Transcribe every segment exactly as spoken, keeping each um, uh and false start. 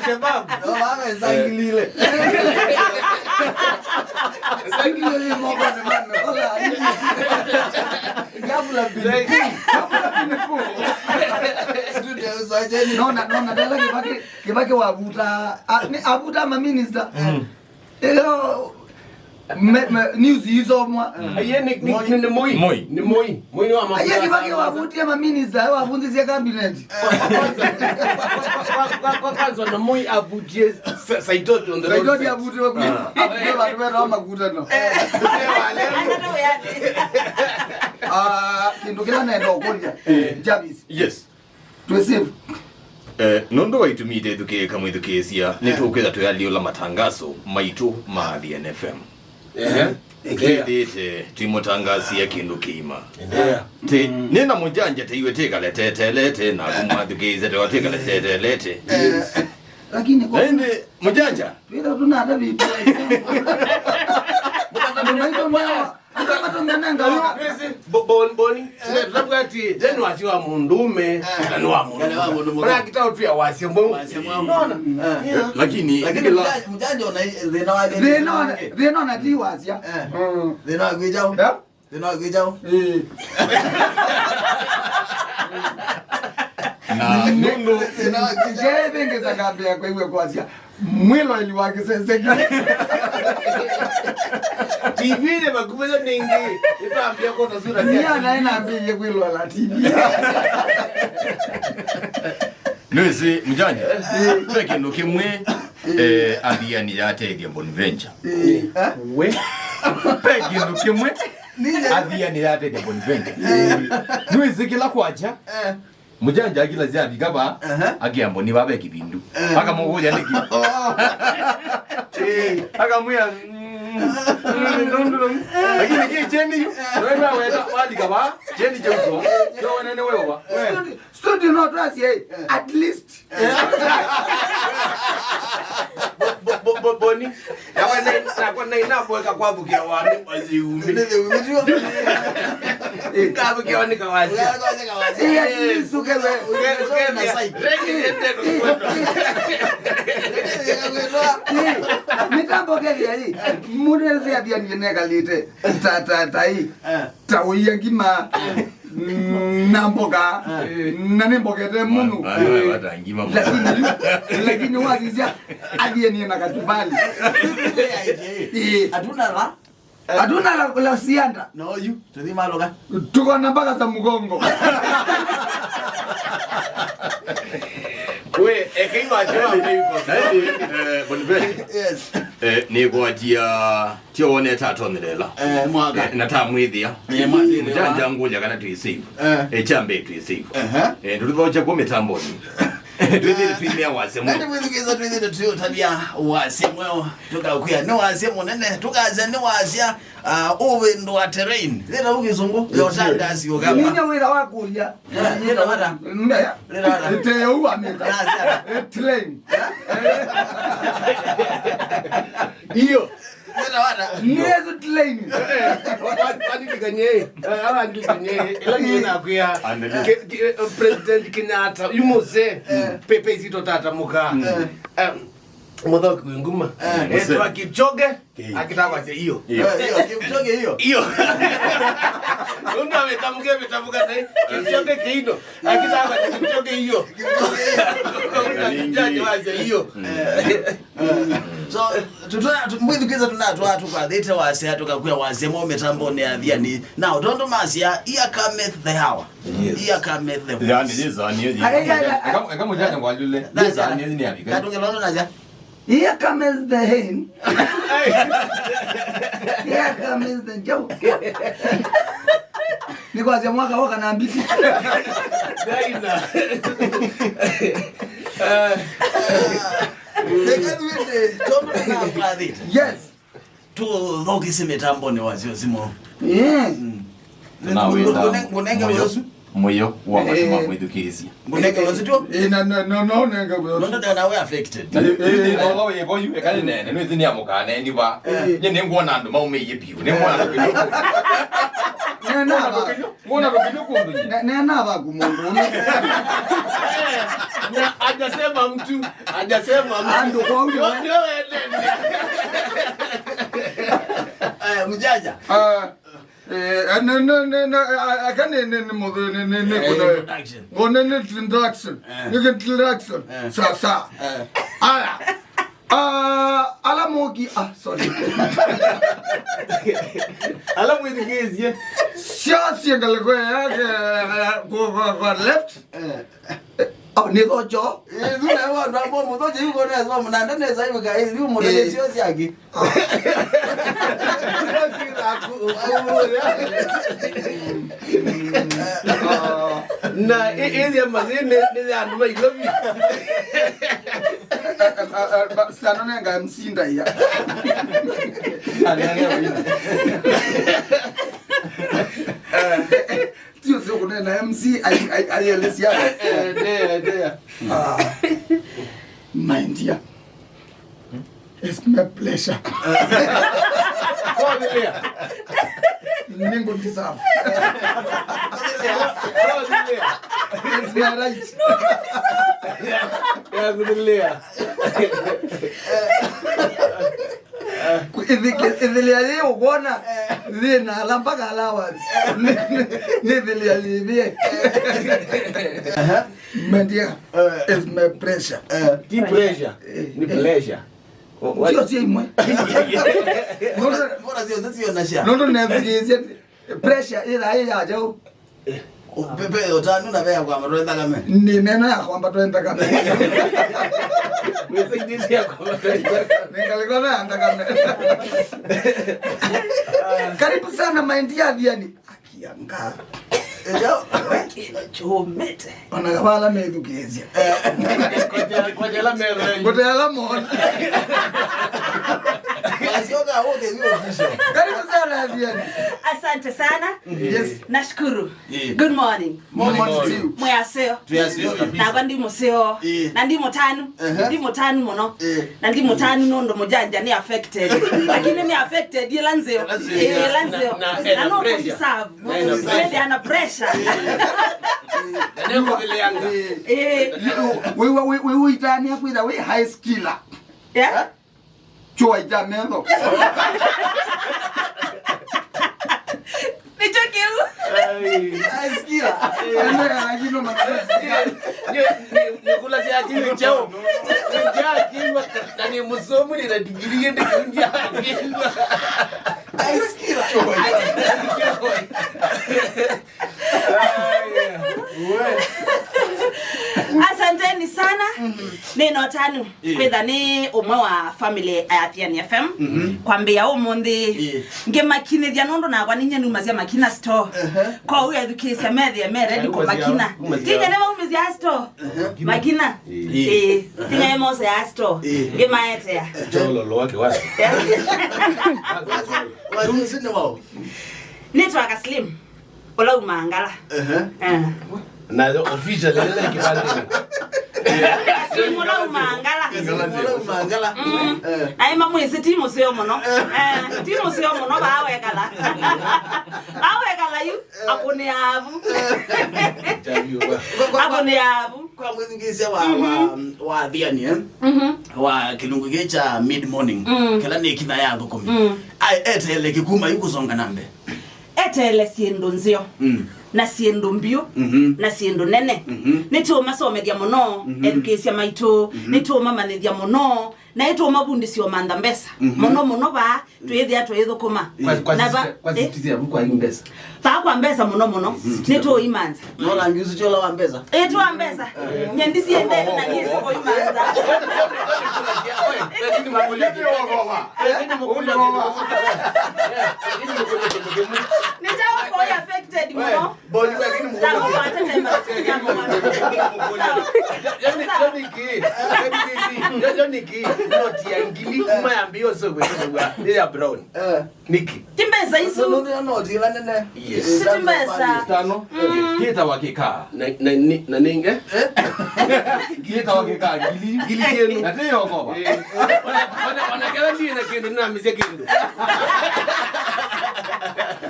Al-Shabaab. No, mama, ĩsangilile. Ĩsangilile moko nĩ mama. Ola, ghafla bin. Ghafla bin. Studio, so, ajeni. Nona, nona, ndala Kĩbakĩ, Kĩbakĩ wavuta. Ah, nĩ avuta ma minister. Mm. Ĩyo, me, me, news isomwa. Aiye, nĩ, nĩ, nĩ, nĩ Moi. Moi. Nĩ Moi. Moi nĩ wa mavuta. Aiye, Kĩbakĩ wavutie ma minister, wavunjisye cabinet. Kwa, kwa, kwa, kwanza na Moi avutie Sa-, Saitoti on the road. Saitoti avutiwe kwi. Ah. Avutiwe vandu vetawa makuta no. Eh, eh, wa leo. Ah, kĩndũ kĩla nenda ũkũlya. Eh. Jarvis. Yes. Twĩ safe. Eh, nũndũ wa itumi iteĩthukĩĩka mwĩthukĩĩsya, nĩtũkwĩtha tũyaalyũla matangaso maitũ ma Athiani F M. Ehe. Twĩthĩĩte twĩmũtangaasya kĩndũ kĩima. Ehe. Tĩ, nĩ na mũjanja teiwe tĩkale tetelete, na kũmwathukĩĩsya tewa tĩkale tetelete. Eh, lakini kwa na ĩndĩ mũjanja. Twĩtha tũnata vitu. Andũ maitũ mwa Aka matonga nanga waka. Bo-, bon-, boni. Tũtabwĩa atĩ, Jane wasya wa mũndũũme, kana nĩ wa mũndũ. Kana wa mũndũ mũka. Ũrakita ũtwĩa wasya mweũ. Wasya mweũ. Nona? Eh. Yeah. Lakini, lakini kĩla mũja-, mũjanja ona i-, thĩna wake. Thĩna ona, thĩna ona ti wasya. Eh. Mm. Thĩna wa kwĩjaũ. Yeah. Thĩna wa kwĩjaũ. Eh. Na nũndũ. Thĩna wa kwĩjaũ. Nje thĩngĩ sakambĩa kwa iwe kwasya. Mwĩloeli wa kĩseseki. T V nĩ makuvĩtha ningĩ, nĩtwambia kwosa sura sya T V. Nia naĩ nambĩĩie kwĩloela T V. Nĩwĩsĩ, mũjanja, ve kĩndũ kĩmwe, eh, Athiani yatethya Bonaventure. Eh, eh? We. Ve kĩndũ kĩmwe, Athiani yatethya Bonaventure. Eh. Nĩwĩsĩ kĩla kwakya, eh. Mũjanja akila syavika va, aha, akĩa Mboni vave kĩvindu. Eh. Akamũkũlya nĩkĩ? Oh. Eh. Akamwĩa, mm, mm, nũndũ, lakini kĩ Jane yu, wewe weta walika va, Jane Johnson, yo wene nĩ wewa. Studio, studio no twasye, eh, at least. Eh. Bo-, bo-, bo-, bo-, Boni. Nakwa nai-, nakwa nai namboeka kwavukĩa wani waziumi. Nĩ thĩumĩtio. Ndavukĩa wani kawasya. Ũkavukĩa wani kawasya. Ĩĩ, at least ũkethwe. Ũke-, ũkethĩa. Reki nĩendete kũkwenda. Ĩĩ, mĩtambo kethĩa ĩ. Mũndũ ese Athiani nekalĩte. Ta, ta, ta ĩ. Eh. Ta ũia ngima. Mm, na mboga. Eh. Na nĩ mbogete mũno. Wa-, wa-, wa-, wata ngima mũno. Lakini, lakini wasisya, Athiani na kachumbari. Ĩĩ. Hatuna la. Hatuna la, la ziada. No, yu, tũthi maloga. Tuko na mboga za mgongo. We, ekei wasyo wa mbei kwa. Eh, Boniface. Yes. Eh, nĩkwatia Tyo wonete atonyelela. Eh, mwaka. Eh, na tamwĩthĩa. Eh, mwathĩthĩa. Mũjanja ngũlya kana twĩ save. Eh. Eh, kyambe twĩ save. Ehe. Eh, ndũtũthokya kwa mĩtamboni. Twĩthĩte twĩmĩa wasya mweo. Nani mwĩthukĩĩsya twĩthĩte tũyũtavya wasya mweo. Tũkakwĩa nĩ wasya mũnene. Tũkasya nĩ wasya, ah, ũvĩndũ wa terrain. Yĩta ũkĩsũngũ. Yotandasi ũkamba. Ninya wĩra wa kũlya. Yĩta wata. Mbeya. Yĩta wata. Ĩteo wa mĩta. Terrain. Iyo. Nĩesu train. Wandilikanyei. Wandilikanyei. Ĩla nĩnakwĩa. President Kenyatta yu mũsee. Pepe isito tata mũka. Mũthoki wĩ nguma. Etwa Kipchoge. Akĩtaa kwasya iyo. Iyo. Kipchoge iyo. Iyo. Nũndũ amĩtamũke mĩtamũka naĩ. Kipchoge Keino. Akĩtaa kwasya Kipchoge iyo. Kipchoge iyo. Kipchoge wasya iyo. So, mwĩthukĩĩsya tũnatwaa tũkwathĩte wasya, tũkakwĩa wasya mo mĩtambonĩ ya Athiani. Now, tondũ masya, here cometh the hour. Yes. Here cometh the voice. Yaani, yes, yaani, yes. Ai, ai, ai, ai. Eka, eka mũjanja ngwalule. Yes, yaani, yes, nĩ avika. Katũngĩlwa nasya. Here comes the hen. Here comes the joke. Nĩ kwasya mwaka woka na mbiti. Daina. Nĩkethĩte, tondũ nĩnakwathĩte. Yes. Tũthokĩsye mĩtambonĩ wasyo simo. Yeah. Ngũnenge ũsu. Mũyo wa matuma mwĩthukĩĩsye. Ngũnenge ũsu tu. Eh, na, na, no, no, nenge ũsu. Nũndũ ndona we affected. Ĩĩ, ĩĩ, ĩĩ, ĩĩ. Ola wĩ vo yu, eka nĩ nene, nĩ nĩ amũkana ndiva. Nye nĩ ngwona andũ maumĩie biũ. Nĩ ngwona andũ biũ. Ngwona andũ biũ kũndũ. Ne, ne, na vaku mũndũ ũmwe. Na hajasema mtu, hajasema mtu. Andũ kwa ũlio. Ndio, ndio, ndio. Eh, mjanja. Ah. Eh, ne, ne, ne, ne, a, a, aka ne, ne, ne, mothe, ne, ne, ne, eh, kuna introduction. Ngone ne introduction. Eh. Nike introduction. Eh. Sa, sa. Eh. Aya. Ah, ala moki, ah, sorry. Ala mwĩthukĩĩsye. Sio, sio, ngaleko yake, eh, kwa, kwa, kwa left. Eh. Oh, nĩ thocho. Eh, thuna wa ndo ambo muthoche yuko na so mnanda ne sai ka, eh, yu muthoche sio siaki. Na ĩthĩa mathĩnĩ nĩ ya andũ ma Ilovi. Sana nenga M C ndaia. Tio sio kunena M C ai ai ai elisia. Eh, ndia, ndia. Ah. My dear. It's my pleasure. Kwa nini? Ningo deserve. Kwa nini? It's my right. Ya kudilia. Ku-, ithiki-, ithilĩa yĩ ũkwona, yĩ na ala mpaka allowance. Nĩ, nĩ, nĩ ithilĩa yĩvĩe. Aha. Mendia, eh, is my pressure. Eh. Ti pressure, eh, ni pleasure. O, wa- sio, sio imwe. Mbona, mbona sio, sio nasha? Nondo nethikĩĩsye pressure ĩla ĩ ya jau. Pe, pe, ũtanu na ve ya kwamba twe nthakame. Nĩ neno ya kwamba twe nthakame. Nĩsaidizi ya kwamba twe nthakame. Nĩngalĩko na ya nthakame. Karibu sana, my dear Athiani. Akianga. Ĩyo. Kĩla kyũmĩte. Ona kavala methukĩĩsya. Eh. Kwatela, kwatela melo. Kwatela mona. Wasioka wote ni official. Karibu sana, Athiani. Asante sana. Yes. Nashukuru. Eh. Good morning. Morning to you. Mwĩ aseo. Twĩ aseo kabisa. Nakwa ndi mũseo. Eh. Na ndi mũtanu. Ehe. Ndi mũtanu mũno. Eh. Na ndi mũtanu nũndũ mũjanja nĩ affected. Lakini nĩ affected ĩla nzeo. Ĩla nzeo. Ĩla nzeo. Na, na, na no pressure. Kũdeserve. Na ĩna pressure. Kwĩthĩa na pressure. Na nĩkũthĩlĩanga. Eh. Wĩw'a, wĩ, wĩ, wĩitania kwĩtha wĩ high schooler. Yeah? Chua ita metho. Nĩkyo kĩu. Ai. High schooler. Ene ya jino matesi. Ni, ni, ni kula sia kile chao. Ndia kiwa na ni msomi ni na degree ndi ndia kiwa. High schooler. Asanteni sana. Nĩ nota Anu, ĩĩ, kwĩtha nĩ ũmwe wa family ya Athiani F M. Mhm. Kwambĩĩa ũmũnthĩ, ĩĩ, ngĩmakinĩthya nũndũ nakwa nĩ nyie numasya makina store. Ehe. Kwoou ethukĩĩsya methĩe me ready kũmakina. Tinya nĩmaumĩsya store. Ehe. Makina. Ĩĩ. Ĩĩ. Tinya nĩmose ya store. Ĩĩ. Ngĩmaetea. Jololo wake wapi? Wathi ũsu nĩ waũ? Nĩtwa Kaslim. Ũla umangala. Ehe. Eh. Na official lile kipande. Kaslim ũla umangala. Kaslim ũla umangala. Mm. Eh. Na ima mwisi ti mũseo mũno. Eh, ti mũseo mũno baa wekala. Baa wekala yu, akũnĩa avu. Akũnĩa avu. Kwa mwĩthukĩĩsya wa, mhm, wa, wa Athiani, eh? Mhm. Wa kĩlungu kĩ kya mid morning. Mm. Kĩla nĩ kĩtha ya thũkũmi. Mm. Ai, eteele kĩkuma yu kũsonga na mbee. Eteele syĩndũ nzeo, mm, na syĩndũ mbyũ, mhm, na syĩndũ nene. Mhm. Nĩtũũmasomethya mũno, mhm, ethukĩĩsya maitũ. Mhm. Nĩtũũmamanyĩthya mũno, na nĩtũũmavundĩsya ũmantha mbesa. Mhm. Mũno mũno vaa, twĩthĩa tũithũkũma. Kwa, kwa na va, sisi-, kwa eh? Sisi ya kwa mbesa. Vaa kwa mbesa mũno mũno, mhm, nĩtũũimanza. No rangi ũsu ti ũla wa mbesa? Ĩĩ, ti wa mbesa. Eh. Nye ndisiendete na nyie siko imanza. Lakini mkule. Lakini mkule. Lakini mkule. Nitakuwa affected mũno. Boni, lakini mkule. Takuwa atatema. Yaani, yaani ki, yaani ki, yaani ki, noti ya ngili kuma ya mbio so kwa ya brown. Eh. Nĩkĩ? Ti mbesa isu. Nũthĩa noti ĩla nene. Yes. Si ti mbesa. Tano. Mm. Kĩtawa kĩkaa. Na, na, ni-, na nĩnge? Eh? Kĩtawa kĩkaa, ngili. Ngili kĩndũ. Na tĩ yokoba. Eh. Ona, ona, ona kĩla ndĩ na kĩndũ, nĩnamisya kĩndũ.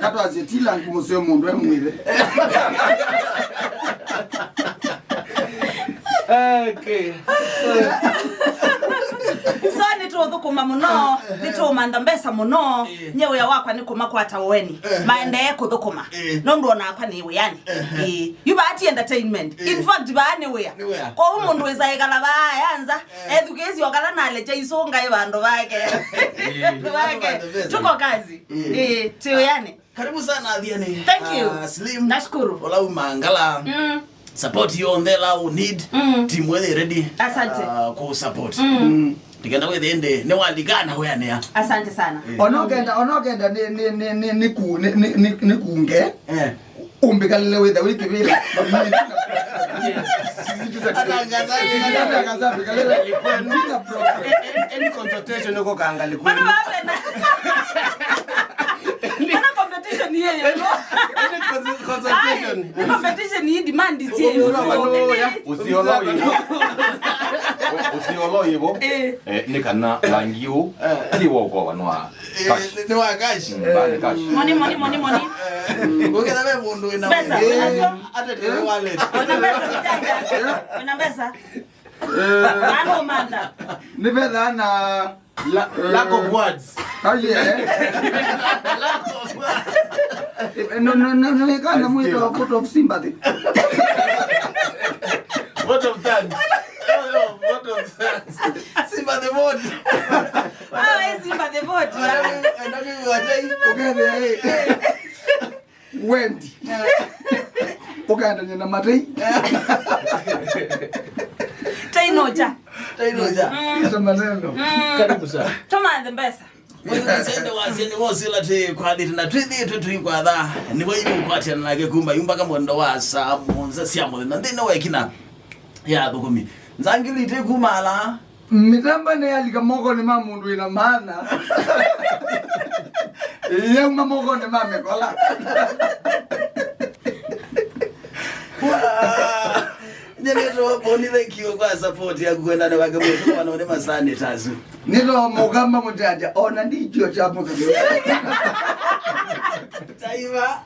Katwasye tila ngumo syo mũndũ e mwĩthe. Okay. So, nĩtũũthũkũma mũno, nĩtũũmantha mbesa mũno. Ĩĩ. Nye wĩa wakwa nĩ kũmakwata ũeni. Ehe. Maendee kũthũkũma. Ĩĩ. Nũndũ onakwa nĩ wĩanĩ. Ehe. Ĩĩ. Yu vaa ti entertainment. Ĩĩ. In fact, vaa nĩ wĩa. Nĩ wĩa. Kwoou mũndũ wĩsa ĩkala vaa ya nza, ethukĩĩsye okala nalecha isũnga ĩ vandũ vake. Ĩĩ. Vake. Tuko kazi. Ĩĩ. Ĩĩ, ti wĩanĩ. Karibu sana, Athiani. Thank you. Ah, Slim. Nashukuru. Ola umangala. Mm. Support yonthe la u need. Mm. Team wewe ready. Asante. Ah, ku support. Mm. Mm. Tikenda wethe ende, ne walikana we anea. Asante sana. Eh. Onokenda, onokenda ni, ni, ni, ni, ni ku, ni, ni, ni, ni kunge. Eh. Umbikalile wethe wiki vile. Atangaza. Atangaza, bikalile. Ndina problem. Any consultation uko kaangalia. Mbona wawe na Mbona competition yeye? Any cons-, consultation. Ai, competition hii demand is yeye. Usiolo hivyo. Usiolo hivyo. Eh. Eh, nĩ kana rangi ũũ, ti wa ũkovanwa. Eh, cash. Nĩ wa cash. Mm, ba nĩ cash. Money, money, money, money. Eh, ũketha ve mũndũ wĩna mbesa, wĩna atetele wallet. Wĩna mbesa, wĩna mbesa. Eh. Ano manda. Nĩ vetha na La-, lack of words. Oh, yeah. Lack of words. Eh, no, no, no, no, you can't. That's wait true. A vote of sympathy. Vote of thanks. Oh, no, vote of thanks. Sympathy vote. Ah, eh, sympathy vote. Anami, anami, watai. Okay, eh. Wendi. Ũkaendany'a na matei. Tei noja. Tei noja. Mm. Hizo maneno. Mm. Karibu sana. Toma the mbesa. Mwene sende wa sende wose la te kwa thiti na twithi twe tui kwa tha. Ni wa yu kwa tena na ke kumba yumba kama ndo wa saa mũonza cia mũthenya. Ndine wa kina ya thukumi. Nzangili te kuma ala. Mĩtamba nĩyalika mokonĩ ma mũndũ wĩna maana. Yauma mokonĩ ma mĩkola. Nyenetwa Boni, thank you kwa support yaku kwendana wake mwetu kwa naone masani tazu. Nĩtwa mũkamba mũtanja, ona ndicho cha mũthenya. Taiva.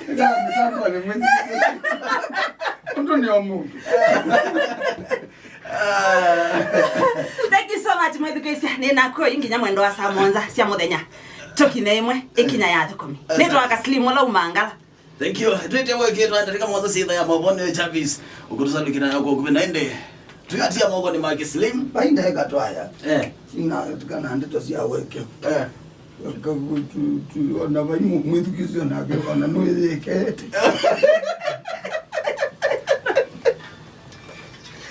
Ndio, ndio, ndio, ndio. Ũndũ nĩ o mũndũ. Thank you so much, mwĩthukĩĩsya. Nĩ nakuo yu nginya mwendo wa saa mũonza cia mũthenya. Tũkine ĩmwe, ĩkinya ya thũkũmi. Nĩtwa Kaslim ũla umangala. Thank you. Twĩte wekĩtwa ndarĩka mũonza sitha ya mavonĩ Chavis. Ũkũtũsalukĩra na kwa kũvĩ na ĩndĩ. Tũyatia mokonĩ ma Kaslim. Vai ndaĩka twaya. Eh. Sina kana ndeto cia weke. Eh. Ka-, tu-, tu-, ona vai mũ-, mwĩthukĩĩsya nake, ona nũyĩkete.